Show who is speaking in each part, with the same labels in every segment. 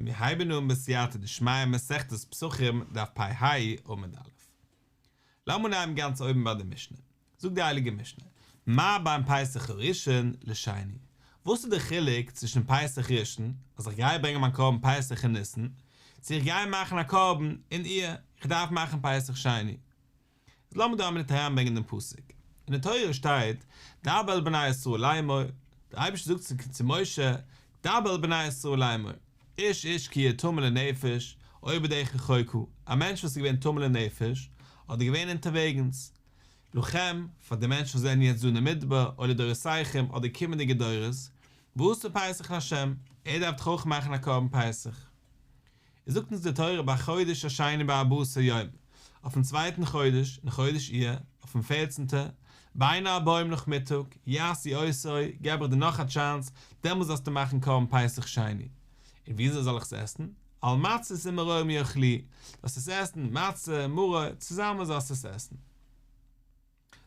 Speaker 1: מיר הייבן אן בסייעתא דשמיא מסכת פסחים דף פ ה עמוד א'. לאמיר אנהייבן גאנץ אויבן ביי די משנה. זאגט די הייליגע משנה, מה בין פסח הראשון לשני? וואס איז די חילוק צווישן פסח ראשון, אז איך גיי ברענגען מיין קרבן פסח אין ניסן, צו איך גיי מאכן א קרבן אין אייר, איך דארף מאכן פסח שני? איז לאמיר דא א מינוט אריינברענגען דעם פסוק. אין די תורה שטייט, דבר אל בני ישראל לאמור, דער אייבערשטער זאגט צו משה, דבר אל בני ישראל לאמור, איש איש כי יהיה טמא לנפש, או בדרך רחוקה, א מענטש וואס איז געווען טמא לנפש, אדער געווען אונטערוועגנס, לכם, פאר די מענטשן וואס זענען יעצט דא אין די מדבר, או לדורותיכם, אדער קומענדיגע דורות, ועשה פסח לה', ער דארף דאך אויך מאכן א קרבן פסח. איז זאגט אונז די תורה בחודש השני בארבעה עשר יום, אויפן צווייטן חודש, אין חודש אייר, אויפן פערצנטע, בין הערבים נאכמיטאג, יעשו אותו, געב איך דיר נאך א טשאנס, דעמאלס זאלסטו מאכן קרבן פסח שני. און וויאזוי זאל איך עס עסן? על מצות ומרורים יאכלוהו, זאלסט עס עסן מצה, מרור, צוזאמען זאלסטו עס עסן.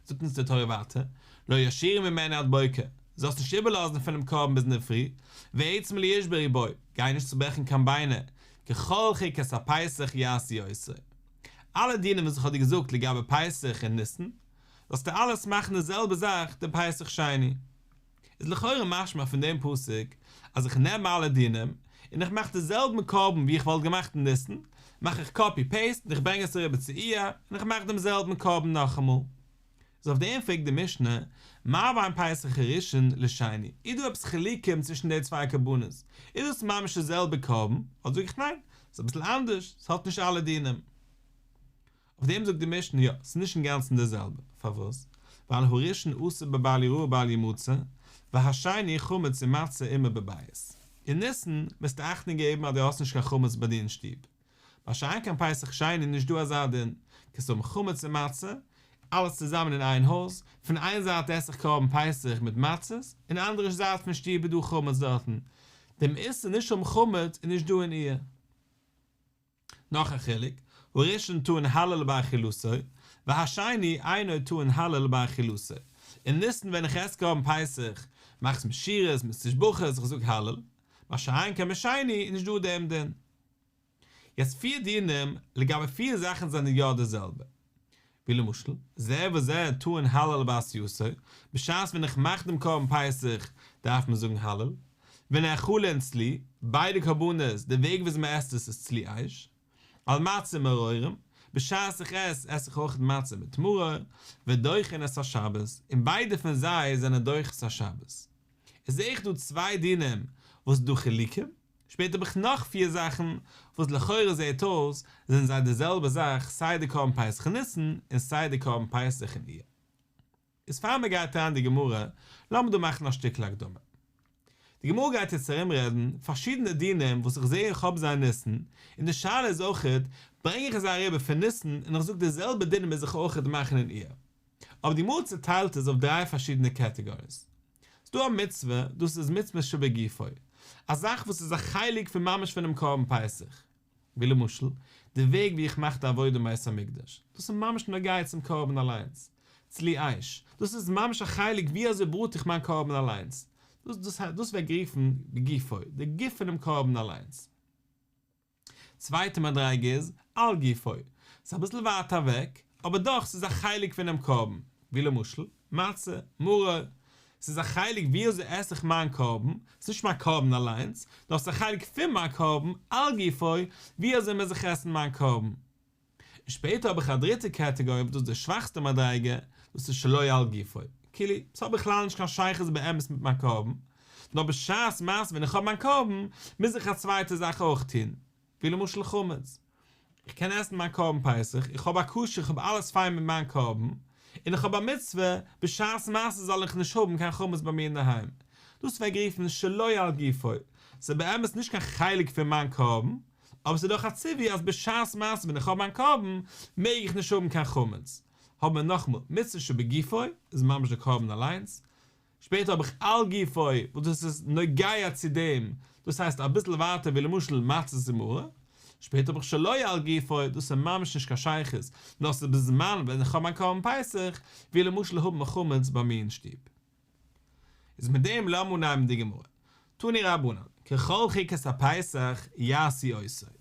Speaker 1: זאגט אונז די תורה ווייטער, לא ישאירו ממנו עד בוקר, זאלסט נישט איבערלאזן פונעם קרבן ביז אינדערפרי, ועצם לא ישברו בו, גיי נישט צוברעכן קיין ביינער, ככל חוקת הפסח יעשו אותו. אלע דינים וואס איך האב דיר געזאגט לגבי פסח אין ניסן, זאלסטו אלעס מאכן די זעלבע זאך דעם פסח שני. איז לכאורה משמע פון דעם פסוק אז איך נעם אלע דינים און איך מאך די זעלבן קרבן ווי איך וואלט געמאכט אין ניסן, מאך איך קאפי פעיסט און איך ברענג עס אריבער צו אייר און איך מאך דעם זעלבן קרבן נאכאמאל. איז אויף דעם פרעגט די משנה, מה בין פסח הראשון לשני, איז דא עפעס חילוקים צווישן די צוויי קרבנות? איז דאס ממש די זעלבע קרבן? אדער זאג איך ניין, ס'איז אביסל אנדערש, ס'האט נישט אלע דינים. אויף דעם זאגט די משנה יא, ס'איז נישט אינגאנצן די זעלבע, פארוואס? ווייל הראשון אסור בבל יראה ובל ימצא, והשני חמץ ומצה עמו בבית. אין ניסן מוזטו אכטונג געבן אז דו האסט נישט קיין חמץ ביי דיר אין שטוב. מה שאין כן פסח שני איז נישט דא אזא דין, קענסט האבן חמץ און מצה, אלעס צוזאמען אין איין הויז, פון איין זייט עס איך קרבן פסח מיט מצות, און אנדערע זייט פון שטוב איז דא חמץ דארטן. דעם איסור נישט האבן חמץ איז נישט דא אין אייר. נאך א חילוק, הראשון טעון הלל באכילתו, והשני אינו טעון הלל באכילתו. אין ניסן ווען איך עס קרבן פסח, מאך איך מיט שירות, מיט תשבחות, איך זאג הלל, מה שאין כן בשני איז נישט דא דעם דין. יעצט פיר דינים לגבי פיר זאכן זענען יא די זעלבע. ווי למשל, זה וזה טעון הלל בעשייתו, בשעת ווען איך מאך דעם קרבן פסח דארף מען זאגן הלל, ונאכלין צלי, ביידע קרבנות, די וועג וויאזוי מען עסט עס איז צלי אש, על מצה ומרורים, בשעת איך עס, עס איך אויך מצה מיט מרור, ודוחין את השבת, און ביידע פון זיי זענען דוחה את השבת. איז זעה איך דא צוויי דינים וואס איז דא חילוקים, שפעטער האב איך נאך פיר זאכן וואס לכאורה זעהט אויס זענען זיי די זעלבע זאך סיי די קרבן פסח אין ניסן און סיי די קרבן פסח אין אייר. איז פאר מען גייט אריין די גמרא לאמיר דא מאכן א שטיקל הקדמה. די גמרא גייט יעצט ארום רעדן פארשידענע דינים וואס איך זעה איך האב זיי אין ניסן און די שאלה איז אויכעט ברענג איך זיי אריבער פון ניסן און איך זאג די זעלבע דינים מוז איך אויכעט מאכן אין אייר. אבער די גמרא צוטיילט עס אויף דריי פארשידענע קעטעגאריס. ס'דא א מצוה, דאס איז מצוה שבגופו, א זאך וואס איז א חלק פון ממש פונעם קרבן פסח, ווי למשל, די וועג ווי איך מאך די עבודה אין בית המקדש, דאס איז ממש נוגע צום קרבן אליינס, צלי אש, דאס איז ממש א חלק ווי אזוי בראט איך מיין קרבן אליינס, דאס דאס דאס ווערט גערופן בגופו, די גוף פונעם קרבן אליינס. צווייטע מדריגה איז על גופו, ס'איז אביסל ווייטער אוועק, אבער דאך ס'איז א חלק פונעם קרבן, ווי למשל, מצה, מרור, ס'איז א חלק ווי אזוי עס איך מיין קרבן, ס'איז נישט מיין קרבן אליינס, נאר ס'איז א חלק פון מיין קרבן, על גופו, ווי אזוי מוז איך עסן מיין קרבן. און שפעטער האב איך א דריטע קעטעגארי וואס דאס איז די שוואכסטע מדריגה, דאס איז שלא על גופו, כאילו, ס'האט בכלל נישט קיין שייכות באמת מיט מיין קרבן, נאר בשעת מעשה ווען איך האב מיין קרבן, מוז איך א צווייטע זאך אויך טון, ווי למשל חמץ. איך קען עסן מיין קרבן פסח, איך האב א כשר, איך האב אלעס פיין מיט מיין קרבן, און איך האב א מצוה, בשעת מעשה זאל איך נישט האבן קיין חמץ ביי מיר אינדערהיים. דאס ווערט גערופן שלא על גופו, ס'איז באמת נישט קיין חלק פון מיין קרבן, אבער ס'איז דאך א ציווי אז בשעת מעשה ווען איך האב מיין קרבן מעג איך נישט האבן קיין חמץ. האבן מיר נאכאמאל מצוה שבגופו איז ממש די קרבן אליינס, שפעטער האב איך על גופו וואס דאס איז נוגע צו דעם, דאס הייסט אביסל ווייטער ווי למשל מצות ומרור, שפעטער האב איך שלא על גופו דאס איז ממש נישט קיין שייכות נאר ס'איז בזמן ווען איך האב מיין קרבן פסח, ווי למשל האבן חמץ ביי מיר אין שטוב. איז מיט דעם לאמיר אנהייבן די גמרא. תנו רבנן, ככל חוקת הפסח יעשו אותו.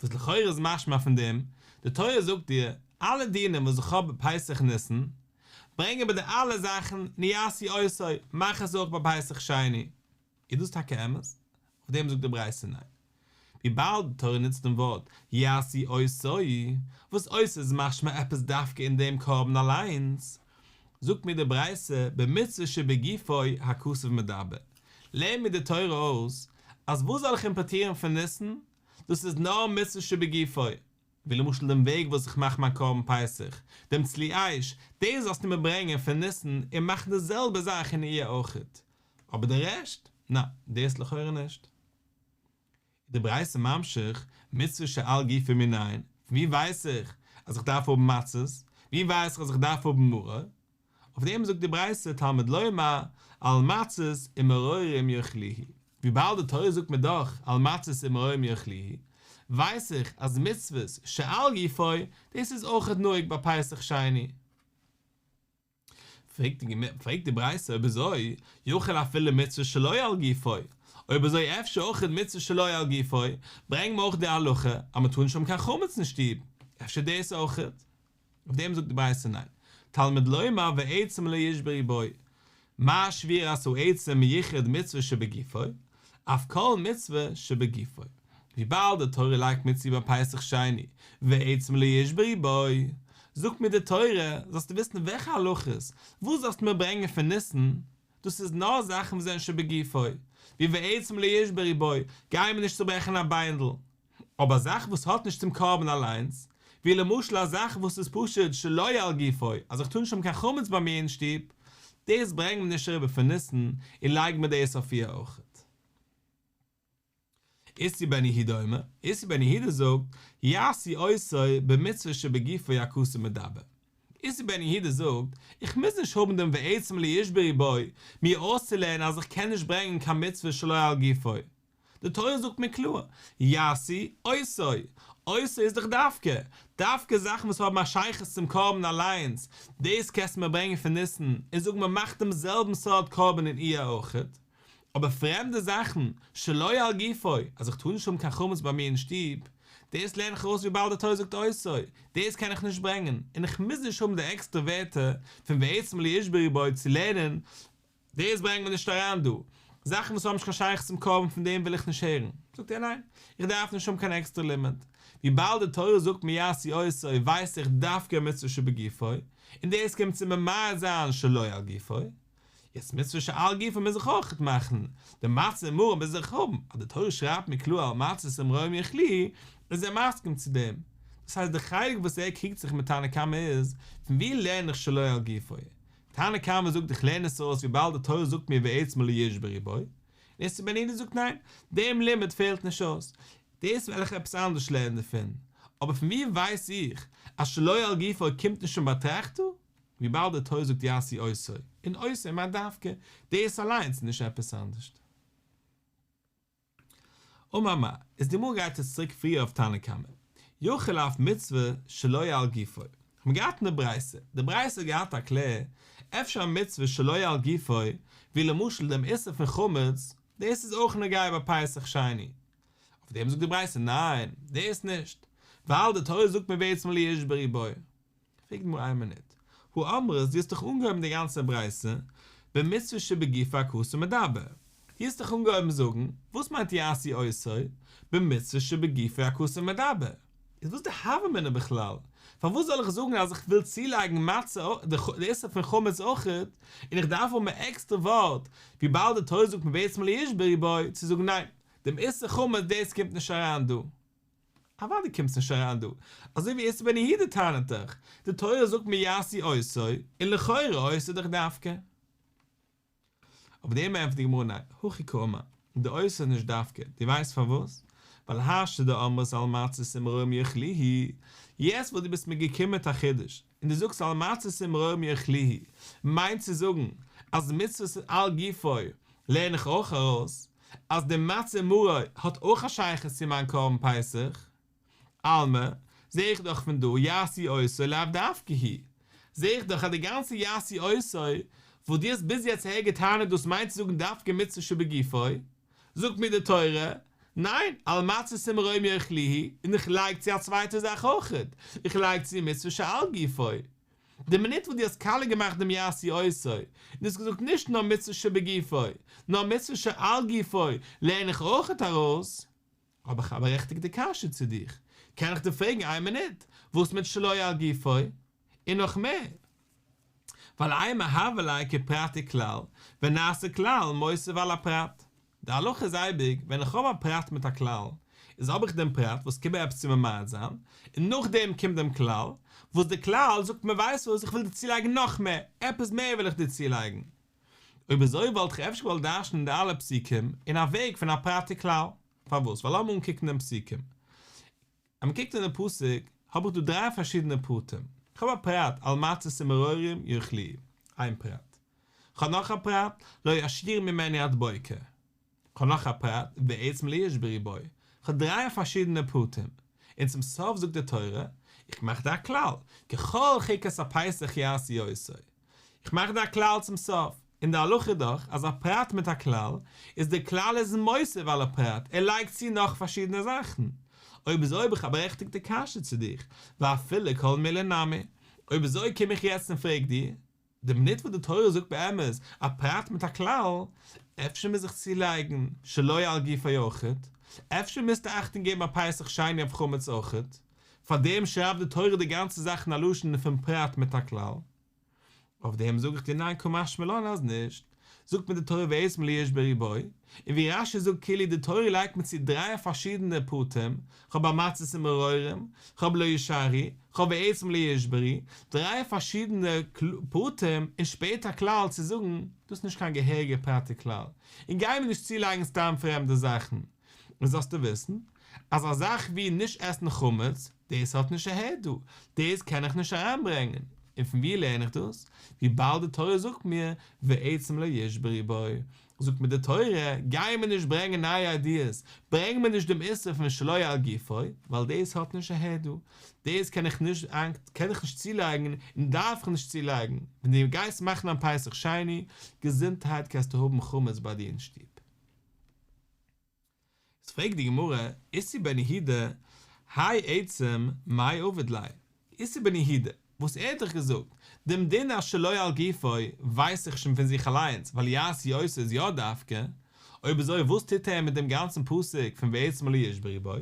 Speaker 1: וואס לכאורה איז משמע פון דעם, די תורה זאגט דיר, אלע דינים וואס איך האב ביי פסח ניסן, ברענג איבער די אלע זאכן און יעשו אותו, מאך עס אויך ביי פסח שני. איז דאס טאקע אמת? אויף דעם זאגט די ברייתא ניין. וויבאלד די תורה נוצט דעם ווארט יעשו אותו, וואס אותו איז משמע עפעס דווקא אין דעם קרבן אליינס, זאגט מיר די ברייתא במצוה שבגופו הכתוב מדבר, לערנט מיר די תורה אויס אז וואס זאל איך אימפארטירן פון ניסן, דאס איז נאר מצוה שבגופו, ווי למשל דעם וועג וואס איך מאך מיין קרבן פסח, דעם צלי אש, דאס זאלסטו מיר ברענגען פון ניסן און מאכן די זעלבע זאך אין אייר אויכעט, אבער די רעשט? ניין, דאס לכאורה נישט. איז די ברייתא ממשיך, מצוה שעל גופו מנין, פון ווי ווייס איך אז איך דארף האבן מצות? ווי ווייס איך אז איך דארף האבן מרור? אויף דעם זאגט די ברייתא תלמוד לומר על מצות ומרורים יאכלוהו, וויבאלד די תורה זאגט מיר דאך על מצות ומרורים יאכלוהו, ווייס איך אז מצוות שעל גופו, דאס איז אויכעט נוהג ביי פסח שני. פרעגט די ברייתא אויב אזוי, יכול אפילו מצוה שלא על גופו, אויב אזוי אפשר אויכעט מצוה שלא על גופו, ברענג מיר אויך די הלכה אז מען טאר נישט האבן קיין חמץ אין שטוב, אפשר דאס אויכעט? אויף דעם זאגט די ברייתא ניין, תלמוד לומר ועצם לא ישברו בו, מה שבירת העצם מיוחד מצוה שבגופו, אף כל מצוה שבגופו. וויבאלד די תורה לייגט מיר צו ביי פסח שני ועצם לא ישברו בו, זאגט מיר די תורה, זאלסטו וויסן וועלכע הלכות, וואס זאלסטו מיר ברענגען פון ניסן, דאס איז נאר זאכן וואס זענען שבגופו, ווי ועצם לא ישברו בו, גיי מיר נישט צוברעכן א ביינדל, אבער א זאך וואס האט נישט צום קרבן אליינס, ווי למשל א זאך וואס איז פשוט שלא על גופו, אז איך טאר נישט האבן קיין חמץ ביי מיר אין שטוב, דאס ברענג מיר נישט אריבער פון ניסן און לייג מיר דאס אויף אייר אויכעט. איסי בן יהודה אומר, איסי בן יהודה זאגט, יעשו אותו במצוה שבגופו הכתוב מדבר. איסי בן יהודה זאגט, איך מוז נישט האבן דעם ועצם לא ישברו בו מיר אויסצולערנען אז איך קען נישט ברענגען קיין מצוה שלא על גופו. די תורה זאגט מיר קלאר, יעשו אותו, אותו איז דאך דווקא, דווקא זאכן וואס האבן א שייכות צום קרבן אליינס, דאס קענסטו מיר ברענגען פון ניסן און זאגן מען מאכט דעם זעלבן סארט קרבן אין אייר אויכעט, אבער פרעמדע זאכן, שלא על גופו, אז איך טאר נישט האבן קיין חמץ ביי מיר אין שטוב, דאס לערן איך ארויס וויבאלד די תורה זאגט אותו, דאס קען איך נישט ברענגען, און איך מוז נישט האבן די עקסטערע ווערטער פון ועצם לא ישברו בו צו לערנען דאס ברענגט מען נישט אריין דא. זאכן וואס האבן נישט קיין שייכות צום קרבן פון דעם וויל איך נישט הערן. זאגט ער ניין, איך דארף נישט האבן קיין עקסטערע לימוד. וויבאלד די תורה זאגט מיר יעשו אותו ווייס איך דווקא מצוה שבגופו, און דאס קומט צו ממעט זיין שלא על גופו. יעצט מצוה שעל גופו מוז איך אויך מאכן, די מצה און מרור מוז איך האבן, אז די תורה שרייבט מיר קלאר על מצות ומרורים יאכלוהו, איז ער מסכים צו דעם. דאס הייסט די חלק וואס ער קריגט זיך מיט תנא קמא איז, פון ווי לערן איך שלא על גופו? תנא קמא זאגט איך לערן עס ארויס וויבאלד די תורה זאגט מיר ועצם לא ישברו בו, און איסי בן יהודה זאגט ניין, דעם לימוד פעלט נישט אויס, דאס וועל איך עפעס אנדערש לערנען דערפון, אבער פון ווי ווייס איך אז שלא על גופו קומט נישט אין באטראכט דא? וויבאלד די תורה זאגט יעשו אותו, און אותו מיינט דווקא דאס אליינס נישט עפעס אנדערש. אמר מר, איז די גמרא גייט יעצט צוריק פריער אויף תנא קמא, יכול אף מצוה שלא על גופו, האבן געהאט אין די ברייתא, די ברייתא האט געהאט א קלער, אפשר א מצוה שלא על גופו, ווי למשל דעם איסור פון חמץ, דאס איז אויך נוגע ביי פסח שני. אויף דעם זאגט די ברייתא ניין, דאס נישט, ווייל די תורה זאגט מיר ועצם לא ישברו בו. פרעגט די גמרא איין מינוט, הא אמרת, דו האסט דאך אנגעהויבן די גאנצע ברייתא במצוה שבגופו הכתוב מדבר, דו האסט דאך אנגעהויבן זאגן, וואס מיינט יעשו אותו, במצוה שבגופו הכתוב מדבר, איז וואס די הוה אמינא בכלל, פארוואס זאל איך זאגן אז איך וויל צולייגן מצה די איסור פון חמץ אויכעט, און איך דארף האבן א עקסטער ווארט, וויבאלד די תורה זאגט מיר ועצם לא ישברו בו, צו זאגן ניין, דעם איסור חמץ דאס קומט נישט אריין דא. אוודאי קומט נישט אריין דא, אזוי ווי איסי בן יהודה טענה'ט דאך, די תורה זאגט מיר יעשו אותו, און לכאורה אותו איז דאך דווקא. אויף דעם ענטפערט די גמרא ניין, הכי קאמר, די אותו איז נישט דווקא, דו ווייסט פארוואס? ווייל השתא דאמרת על מצות ומרורים יאכלוהו, יעצט וואס דו ביסט מיר געקומען מיט א חידוש, און דו זאגסט על מצות ומרורים יאכלוהו, מיינט צו זאגן אז מצוות על גופו לערן איך אויך ארויס, אז די מצה ומרור האט אויך א שייכות צו מיין קרבן פסח, אלמא, זעה איך דאך פון דא יעשו אותו לאו דווקא הוא, זעה איך דאך אז די גאנצע יעשו אותו וואס דו האסט ביז יעצט אהער געטענה'ט דאס מיינט צו זאגן דווקא מצוה שבגופו, זאגט מיר די תורה, ניין, על מצות ומרורים יאכלוהו, און איך לייג צו א צווייטע זאך אויכעט, איך לייג צו מצוה שעל גופו. די מינוט וואס דו האסט קאליע געמאכט דעם יעשו אותו, און דו האסט געזאגט נישט נאר מצוה שבגופו, נאר מצוה שעל גופו, לערן איך אויכעט ארויס. האב איך א בארעכטיגטע קשיא צו דיך, קען איך דיר פרעגן איין מינוט, וואס מיט שלא על גופו? און נאך מער, ווייל אימא הוה ליה כפרט וכלל, ונעשה כלל מוסיף על הפרט. די הלכה איז אייביג, ווען איך האב א פרט מיט א כלל, איז האב איך דעם פרט וואס קומט מיר עפעס צו ממעט זיין, און נאכדעם קומט דעם כלל, וואס די כלל זאגט מיר ווייסט וואס, איך וויל דיר צולייגן נאך מער, עפעס מער וויל איך דיר צולייגן. אויב אזוי וואלט איך אפשר געוואלט דרש'נען די אלע פסוקים אין א וועג פון א פרט וכלל. פארוואס? ווייל לאמיר אנקוקן דעם פסוקים. אז מען קוקט אין די פסוק, האב איך דא דריי פארשידענע פרטים. איך האב א פרט על מצות ומרורים יאכלוהו, איין פרט. איך האב נאך א פרט, לא ישאירו ממנו עד בוקר. איך האב נאך א פרט, ועצם לא ישברו בו. איך האב דריי פארשידענע פרטים. און צום סוף זאגט די תורה, איך מאך דא א כלל, ככל חוקת הפסח יעשו אותו. איך מאך דא א כלל צום סוף, און די הלכה איז דאך אז א פרט מיט א כלל, איז די כלל איז מוסיף על הפרט, ער לייגט צו נאך פארשידענע זאכן. אויב אזוי האב איך א בארעכטיגטע קשיא צו דיך, ואפילו כל מילי נמי. אויב אזוי קום איך יעצט און פרעג דיר, די מינוט וואס די תורה זאגט באמת א פרט מיט א כלל, אפשר מוז איך צולייגן שלא על גופו אויכעט, אפשר מוזטו אכטונג געבן ביי פסח שני אויף חמץ אויכעט, פארדעם שרייבט די תורה די גאנצע זאך אין א לשון פון פרט מיט א כלל. אויף דעם זאג איך דיר ניין קא משמע לן אז נישט, זאגט מיר די תורה ועצם לא ישברו בו, און ווי רש"י זאגט כאילו די תורה לייגט מיר צו דריי פארשידענע פרטים, כ'האב א מצות ומרורים, כ'האב לא ישארו, כ'האב ועצם לא ישברו, דריי פארשידענע פרטים און שפעטער א כלל צו זאגן, דאס איז נישט קיין געהעריגע פרט וכלל, און גיי מיר נישט צולייגן סתם פרעמדע זאכן, און זאלסטו וויסן אז א זאך ווי נישט עסן חמץ, דאס האט נישט אהער דא, דאס קען איך נישט אריינברענגען, און פון וואו לערן איך דאס? וויבאלד די תורה זאגט מיר ועצם לא ישברו בו, זאגט מיר די תורה, גיי מיר נישט ברענגען נייע איידיעס, ברענג מיר נישט דעם איסור פון שלא על גופו, ווייל דאס האט נישט אהער דא, דאס קען איך נישט קען איך נישט צולייגן און דארף איך נישט צולייגן, ווען דו גייסט מאכן א פסח שני, געזונטהייט קענסטו האבן חמץ ביי דיר אין שטוב. איז פרעגט די גמרא, איסי בן יהודה, האי עצם מאי עביד ליה? איסי בן יהודה, וואס ער האט דאך געזאגט, דעם דין אז שלא על גופו ווייס איך שוין פון זיך אליינס, ווייל יעשו אותו איז יא דווקא, אויב אזוי וואס טוט ער מיט דעם גאנצן פסוק פון ועצם לא ישברו בו?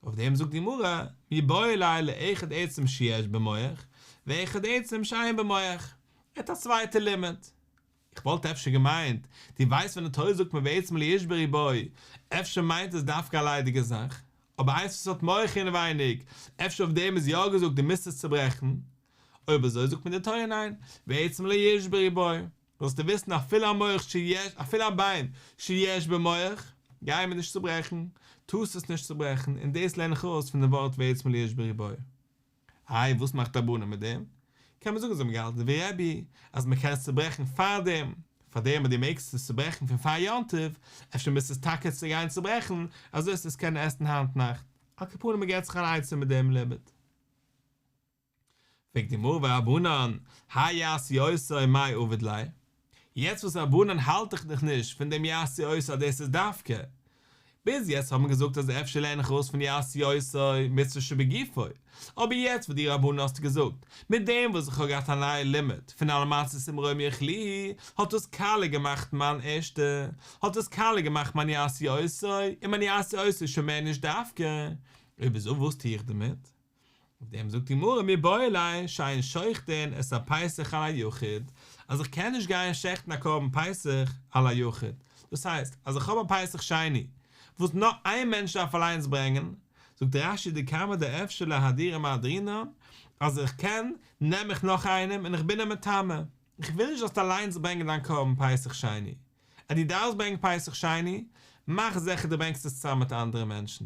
Speaker 1: אויף דעם זאגט די גמרא, מיבעי ליה לאחד עצם שיש בו מוח, ואחד עצם שאין בו מוח. ער האט א צווייטע לימוד. איך וואלט אפשר געמיינט, דו ווייסט ווען די תורה זאגט מיר ועצם לא ישברו בו, אפשר מיינט עס דווקא א ליידיגע זאך, אבער איינס וואס האט מח אינעווייניג, אפשר אויף דעם איז יא געזאגט דו מוזט עס צוברעכן. אויב אזוי זאגט מיר די תורה ניין, ועצם לא ישברו בו, זאלסטו וויסן אפילו א מח שיש, אפילו א ביין שיש בו מח, גייען מיר נישט צוברעכן, טארסט עס נישט צוברעכן, און דאס לערן איך ארויס פון די ווארט ועצם לא ישברו בו. איי וואס מאכט רבנן מיט דעם? קען מען זאגן זיי האבן געהאלטן ווי רבי אז מען קען עס צוברעכן פארדעם, פארדעם אז דו מעגסט עס צוברעכן פון פאר יום טוב, אפשר מוזט עס טאקע צו גיין צוברעכן אזוי זאלסט עס קענען עסן היינט נאכט, על כל פנים מען געבט זיך אן עצה מיט דעם לימוד. פרעגט די גמרא ורבנן, האי יעשו אותו מאי עביד ליה? יעצט וואס רבנן האלט דאך דאך נישט פון דעם יעשו אותו אז דאס איז דווקא. ביז יעצט האט מען געזאגט אז אפשר לערן איך ארויס פון יעשו אותו מצוה שבגופו, אבער יעצט וואס דו רבנן האסטו געזאגט, מיט דעם וואס איך האב געהאט א נייע לימוד פון על מצות ומרורים יאכלוהו, האט דאס קאליע געמאכט מיין ערשטע, האט דאס קאליע געמאכט מיין יעשו אותו, און מיין יעשו אותו איז שוין מער נישט דווקא. אויב אזוי וואס טו איך דערמיט? אויף דעם זאגט די גמרא מיבעי ליה שאין שוחטין את הפסח על היחיד, אז איך קען נישט גיין שעכטן א קרבן פסח על היחיד, דאס הייסט אז איך האב א פסח שני וואס נאר איין מענטש דארף אליינס ברענגען, זאגט רש"י דכמה דאפשר לאהדורי מהדרינן, אז איך קען נעם איך נאך איינעם און איך בין אים מטמא, איך וויל נישט זאלסט אליינס ברענגען דיין קרבן פסח שני, אז דו דארפסט ברענגען פסח שני, מאך זיכער דו ברענגסט עס צוזאמען מיט אנדערע מענטשן.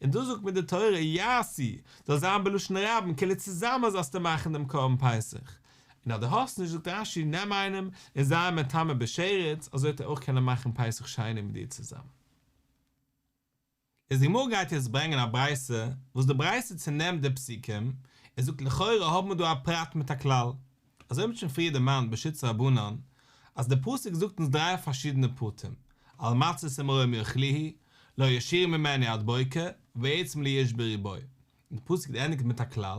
Speaker 1: און דאס זאגט מיר די תורה יעשו, זאל זיין בלשון רבים, כאילו צוזאמען זאלסטו מאכן דעם קרבן פסח. און אז דו האסט נישט, זאגט רש"י, נעם איינעם און זיי אים מטמא בשרץ, אזוי וועט ער אויך קענען מאכן פסח שני מיט דיר צוזאמען. איז די גמרא גייט יעצט ברענגען א ברייתא וואס די ברייתא צונעמט די פסוקים און זאגט לכאורה האבן מיר דא א פרט מיט א כלל, אזוי האט מען שוין פריער דערמאנט בשיטת רבנן אז די פסוק זאגט אונז דריי פארשידענע פרטים, על מצות ומרורים יאכלוהו, לא ישאירו ממנו עד בוקר, ועצם לא ישברו בו. און די פסוק ענדיגט מיט א כלל,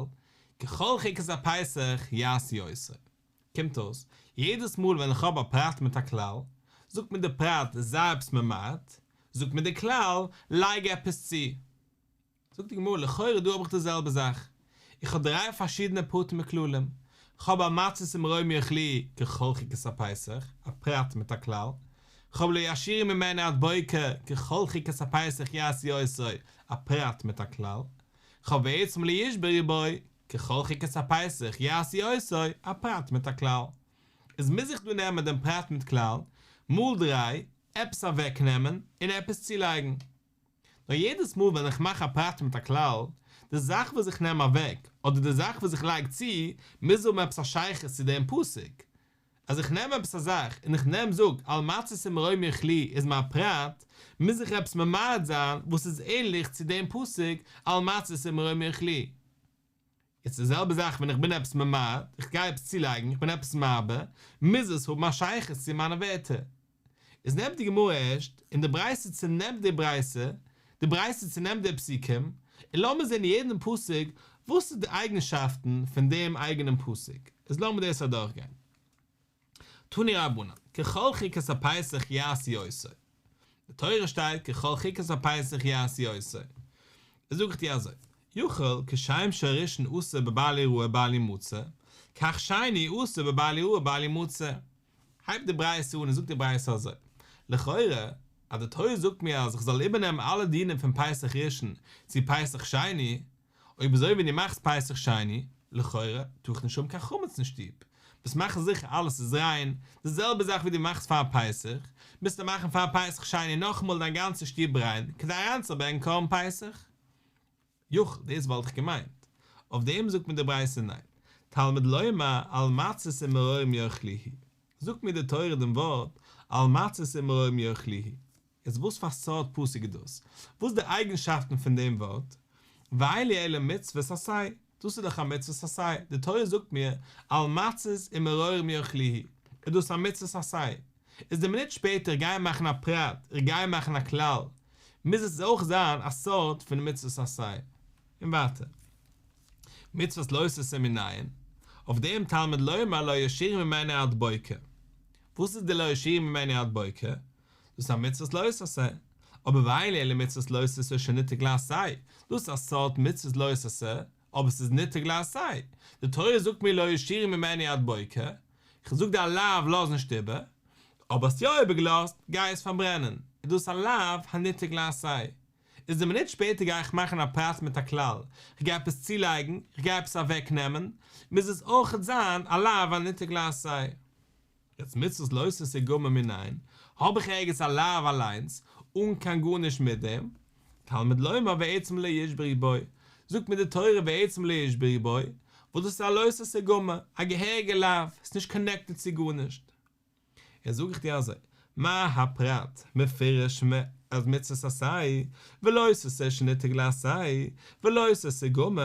Speaker 1: ככל חוקת הפסח יעשו אותו. קומט אויס, יעדעס מאל ווען איך האב א פרט מיט א כלל, זאגט מיר די פרט זיי עפעס ממעט, זאגט מיר די כלל לייג עפעס צו. זאגט די גמרא, לכאורה דא האב איך די זעלבע זאך, איך האב דריי פארשידענע פרטים און כללים, כ'האב על מצות ומרורים יאכלוהו ככל חוקת הפסח, א פרט מיט א כלל, כ'האב לא ישאירו ממנו עד בוקר ככל חוקת הפסח יעשו אותו, א פרט מיט א כלל, כ'האב ועצם לא ישברו בו ככל חוקת הפסח יעשו אותו, א פרט מיט א כלל. איז מוז איך דא נעמען דעם פרט מיט כלל, מאל דריי, עפעס אוועקנעמען און עפעס צולייגן. נאר יעדעס מאל ווען איך מאך א פרט מיט א כלל, די זאך וואס איך נעם אוועק, אדער די זאך וואס איך לייג צו, מוז האבן עפעס א שייכות צו דעם פסוק. אז איך נעם עפעס א זאך און איך נעם זאג על מצות ומרורים יאכלוהו איז מיין פרט, מוז איך עפעס ממעט זיין וואס איז ענליך צו דעם פסוק על מצות ומרורים יאכלוהו. יעצט די זעלבע זאך ווען איך בין עפעס ממעט, איך גיי עפעס צולייגן, איך בין עפעס מרבה, מוז עס האבן א שייכות צו מיינע ווערטער. איז נעמט די גמרא ערשט, און די ברייתא צונעמט די ברייתא, די ברייתא צונעמט די פסוקים, און לאמיר זען יעדן פסוק וואס איז די אייגנשאפטן פון דעם אייגענעם פסוק, איז לאמיר דאס אדורכגיין. תנו רבנן, ככל חוקת הפסח יעשו אותו. די תורה שטייט ככל חוקת הפסח יעשו אותו. איז זאג איך דיר אזוי, יכול כשם שהראשון אסור בבל יראה בל ימצא, כך שני אסור בבל יראה בל ימצא. הייבט די ברייתא אן און זאגט די ברייתא אזוי, לכאורה אז די תורה זאגט מיר אז איך זאל איבערנעמען אלע דינים פון פסח ראשון צו פסח שני, אויב אזוי ווען דו מאכסט פסח שני, לכאורה טאר איך נישט האבן קיין חמץ אין שטוב, מוזט מאכן זיכער אלעס איז ריין, די זעלבע זאך ווי דו מאכסט פאר פסח, מוזטו מאכן פאר פסח שני נאכאמאל דיין גאנצע שטוב ריין כדי אריינצוברענגען קרבן פסח. יכול, דאס וואלט איך געמיינט. אויף דעם זאגט מיר די ברייתא ניין. תלמוד לומר על מצות ומרורים יאכלוהו. זאגט מיר די תורה דעם ווארט על מצות ומרורים יאכלוהו. איז וואס פאר סארט פסוק איז דאס? וואס די אייגנשאפטן פון דעם ווארט? ואין לי אלא מצוות עשה. דאס איז דאך א מצוות עשה. די תורה זאגט מיר על מצות ומרורים יאכלוהו. איז דאס א מצוות עשה. איז די מינוט שפעטער איך גיי מאכן א פרט, איך גיי מאכן א כלל, מוז עס אויך זיין א סארט פון מצוות עשה. און ווייטער. מצוות לא תעשה מנין, אויף דעם תלמוד לומר לא ישאירו ממנו עד בוקר. וואס איז די לא ישאירו ממנו עד בוקר? דאס איז א מצוות לא תעשה. אבער ואין לי אלא מצוות לא תעשה שניתק לעשה, דאס איז א סארט מצוות לא תעשה, אבער ס'איז ניתק לעשה. די תורה זאגט מיר לא ישאירו ממנו עד בוקר, כ'זאג דיר א לאו לאז נישט איבער, אבער האסט יא איבערגעלאזט, גיי עס פארברענען, איז דאס א לאו הניתק לעשה. איז די מינוט שפעטער גיי איך מאכן א פרט מיט א כלל, כ'גיי עפעס צולייגן, כ'גיי עפעס אוועקנעמען, מוז עס אויכעט זיין א לאו הניתק לעשה. יעצט מצוות לא תעשה גמור מנין, האב איך ערגעץ א לאו אליינס, אן קיין גארנישט מיט דעם? תלמוד לומר ועצם לא ישברו בו, זאגט מיר די תורה ועצם לא ישברו בו, וואס דאס איז א לא תעשה גמור, א געהעריגע לאו, ס'איז נישט קאנעקטעד צו גארנישט. יעצט זאג איך דיר אזוי, מה הפרט מפורש אז מצוות עשה, ולא תעשה שניתק לעשה, ולא תעשה גמור,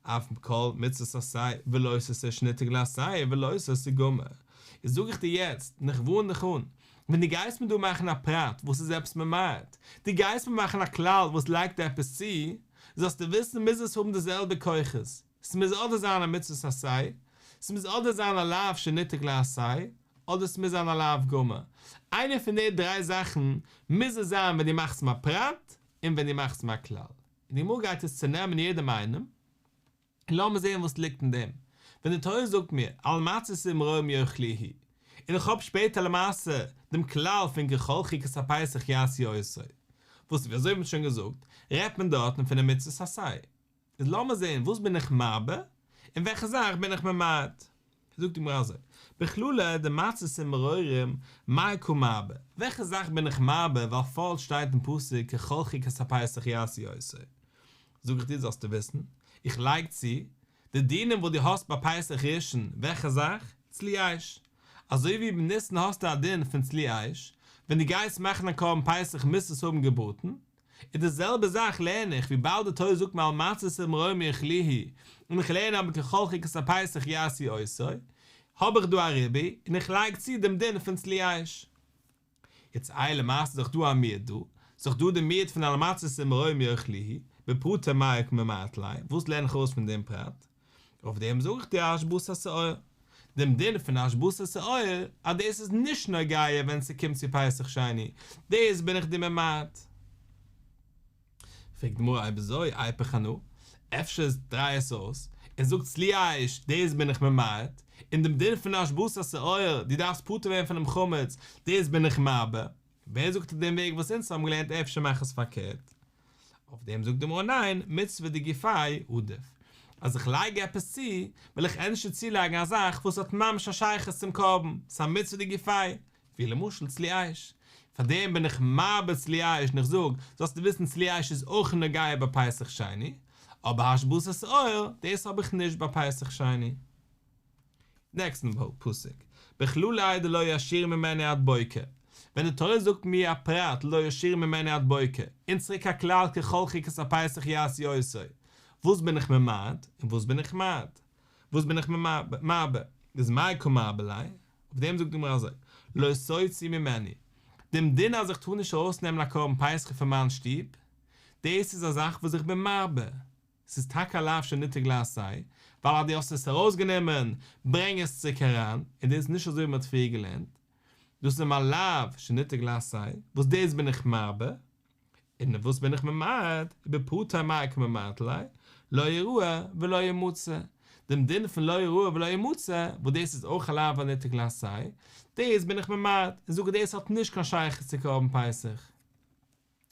Speaker 1: אף כל מצוות עשה ולא תעשה שניתק לעשה ולא תעשה גמור. איז זאג איך דיר יעצט, און איך ווארן דיך אן, ווען דו גייסט מיר דא מאכן א פרט וואס איז עפעס ממעט, דו גייסט מיר מאכן א כלל וואס לייגט עפעס צו, זאלסטו וויסן מוז עס האבן די זעלבע כוחות, ס'מוז אדער זיין א מצוות עשה, ס'מוז אדער זיין א לאו שניתק לעשה, אדער ס'מוז זיין א לאו גמור. איינע פון די דריי זאכן מוז עס זיין ווען דו מאכסט מיר א פרט און ווען דו מאכסט מיר א כלל. און די גמרא גייט עס צונעמען יעדעם איינעם, און לאמיר זען וואס ליגט אין דעם. ווען די תורה זאגט מיר על מצות ומרורים יאכלוהו, און איך האב שפעטער למעשה דעם כלל פון ככל חוקת הפסח יעשו אותו, וואס ווי אזוי מ'האט שוין געזאגט, רעדט מען דארטן פונעם מצוות עשה. איז לאמיר זען וואס בין איך מרבה, און וועלכע זאך בין איך ממעט. זאגט די גמרא אזוי, בכללא דמצות ומרורים מאי קא מרבה, וועלכע זאך בין איך מרבה ווייל פארט שטייט אין פסוק ככל חוקת הפסח יעשו אותו, זאג איך דיר זאלסטו וויסן, איך לייג צו, די דינים וואס דו האסט ביי פסח ראשון, וועלכע זאך? צלי אש. אזוי ווי בניסן האסטו א דין פון צלי אש, ווען דו גייסט מאכן א קרבן פסח מוזט עס האבן געבראטן, און די זעלבע זאך לערן איך וויבאלד די תורה זאגט מיר על מצות ומרורים יאכלוהו, און איך לערן אבער ככל חוקת הפסח יעשו אותו, האב איך דא א ריבוי, און איך לייג צו דעם דין פון צלי אש. יעצט איי למעשה איז דאך דא א מיעוט דא, ס'איז דאך דא די מיעוט פון על המצות ומרורים יאכלוהו, בפרטיה מאי קא ממעט ליה, וואס לערן איך ארויס פון דעם פרט? אויף דעם זאג איך דיר השבתת שאור. דעם דין פון השבתת שאור, אז דאס איז נישט נוגע ווען ס'קומט צו פסח שני, דאס בין איך דיר ממעט. פרעגט די גמרא אויב אזוי איפוך אנא, אפשר איז דריי עס אויס, און זאג צלי אש, דאס בין איך ממעט, און דעם דין פון השבתת שאור, דו דארפסט פטור ווערן פונעם חמץ, דאס בין איך מרבה. ווער זאגט דעם וועג וואס אונז האבן געלערנט אפשר מאך עס פארקערט? אויף דעם זאגט די גמרא ניין, מצוה דגופיה עדיף. אז איך לייג עפעס צו, וויל איך ענדערש צולייגן א זאך וואס האט ממש א שייכות צום קרבן, ס'איז א מצוה דגופיה, ווי למשל צלי אש. פאר דעם בין איך מרבה צלי אש און איך זאג, זאלסטו וויסן צלי אש איז אויך נוגע ביי פסח שני, אבער השבתת שאור, דאס האב איך נישט ביי פסח שני. נעקסטן פסוק, בכלליה דלא ישאירו ממנו עד בוקר, ווען די תורה זאגט מיר א פרט לא ישאירו ממנו עד בוקר, און צוריק א כלל ככל חוקת הפסח יעשו אותו, וואס בין איך ממעט און וואס בין איך ממעט? וואס בין איך מרבה? איז מאי קא מרבה ליה? אויף דעם זאגט די גמרא אזוי, לא תוציא ממנו, דעם דין אז איך טאר נישט ארויסנעמען א קרבן פסח פון מיין שטוב, דאס איז א זאך וואס איך בין מרבה, ס'איז טאקע א לאו שניתק לעשה, ווייל אז דו האסט עס ארויסגענומען, ברענג עס צוריק אריין, און דאס איז נישט אזוי ווי מ'האט פריער געלערנט, דאס איז א לאו שניתק לעשה, וואס דאס בין איך מרבה, און וואס בין איך ממעט, ובפרטיה מאי קא ממעט ליה, לא יראה ולא ימצא, דעם דין פון לא יראה ולא ימצא, וואס דאס איז אויך א לאו הניתק לעשה, דאס בין איך ממעט, און זאג דאס האט נישט קיין שייכות צו קרבן פסח.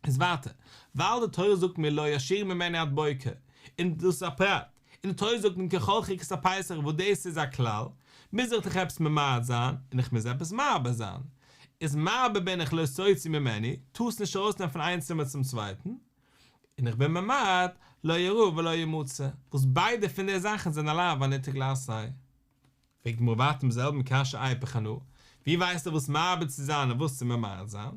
Speaker 1: איז ווייטער, ווייל די תורה זאגט מיר לא ישאירו ממנו עד בוקר, און דאס איז א פרט, און די תורה זאגט מיר ככל חוקת הפסח וואס דאס איז א כלל, מוז איך דאך עפעס ממעט זיין, און איך מוז עפעס מרבה זיין. איז מרבה בין איך לא תוציא ממנו, טארסט נישט ארויסנעמען פון איין צימער צום צווייטן, און איך בין ממעט לא יראה ולא ימצא, וואס ביידע פון די זאכן זענען א לאו הניתק לעשה. פרעגט די גמרא ווייטער דעם זעלבן קשיא איפוך אנא, ווי ווייסטו וואס מרבה צו זיין און וואס צו ממעט זיין?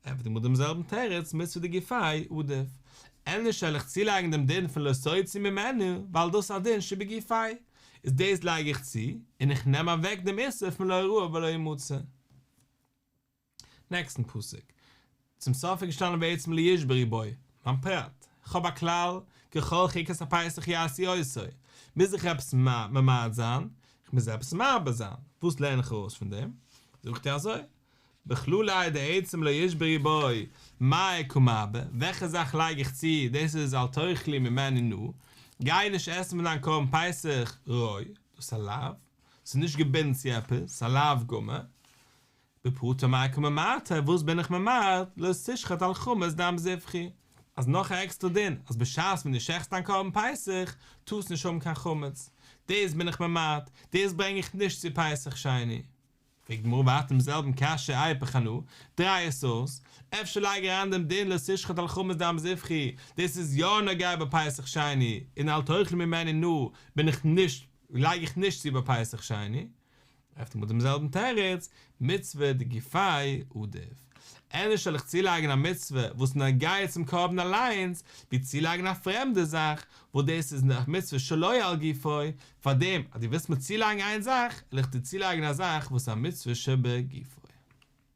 Speaker 1: ענטפערט די גמרא דעם זעלבן תירוץ, מצוה דגופיה עדיף, ענדערש וועל איך צולייגן דעם דין פון לא תוציא ממנו, ווייל דאס איז א דין שבגופיה, איז דאס לייג איך צו, און איך נעם אוועק דעם איסור פון לא יראה ולא ימצא. נעקסטן פסוק. צום סוף איז געשטאנען ועצם לא ישברו בו, מיין פרט, כ'האב א כלל, ככל חוקת הפסח יעשו אותו, מוז איך עפעס ממעט זיין, כ'מוז עפעס מרבה זיין, וואס לערן איך ארויס פון דעם? זאגט ער אזוי, בכלליה דעצם לא ישברו בו, מאי קא מרבה, וועלכע זאך לייג איך צו, דאס איז אל תאכלו ממנו נא, גיי נישט עסן פון דיין קרבן פסח רוי, דאס איז א לאו, ס'איז נישט געבינדן צו עפעס, ס'איז א לאו גמור. בפרטיה מאי קא ממעט, וואס בין איך ממעט, לא תשחט על חמץ דם זבחי, אז נאך א עקסטער דין, אז בשעת ווען דו שעכטסט דיין קרבן פסח, טארסט נישט האבן קיין חמץ, דאס בין איך ממעט, דאס ברענג איך נישט צו פסח שני. פרעגט די גמרא ווייטער דעם זעלבן קשיא איפוך אנא, דריי עס אויס, אפשר לייג אריין דעם דין לא תשחט על חמץ דם זבחי, דאס איז יא נוגע ביי פסח שני, און אל תאכלו ממנו נא בין איך נישט, לייג איך נישט צו ביי פסח שני. ענטפערט די גמרא דעם זעלבן תירוץ, מצוה דגופיה עדיף. ענדערש זאל איך צולייגן א מצוה וואס איז נוגע צום קרבן אליינס, ווי צולייגן א פרעמדע זאך וואס דאס איז א מצוה שלא על גופו, פארדעם אז דו ווילסט מיר צולייגן איין זאך, וועל איך דיר צולייגן א זאך וואס איז א מצוה שבגופו.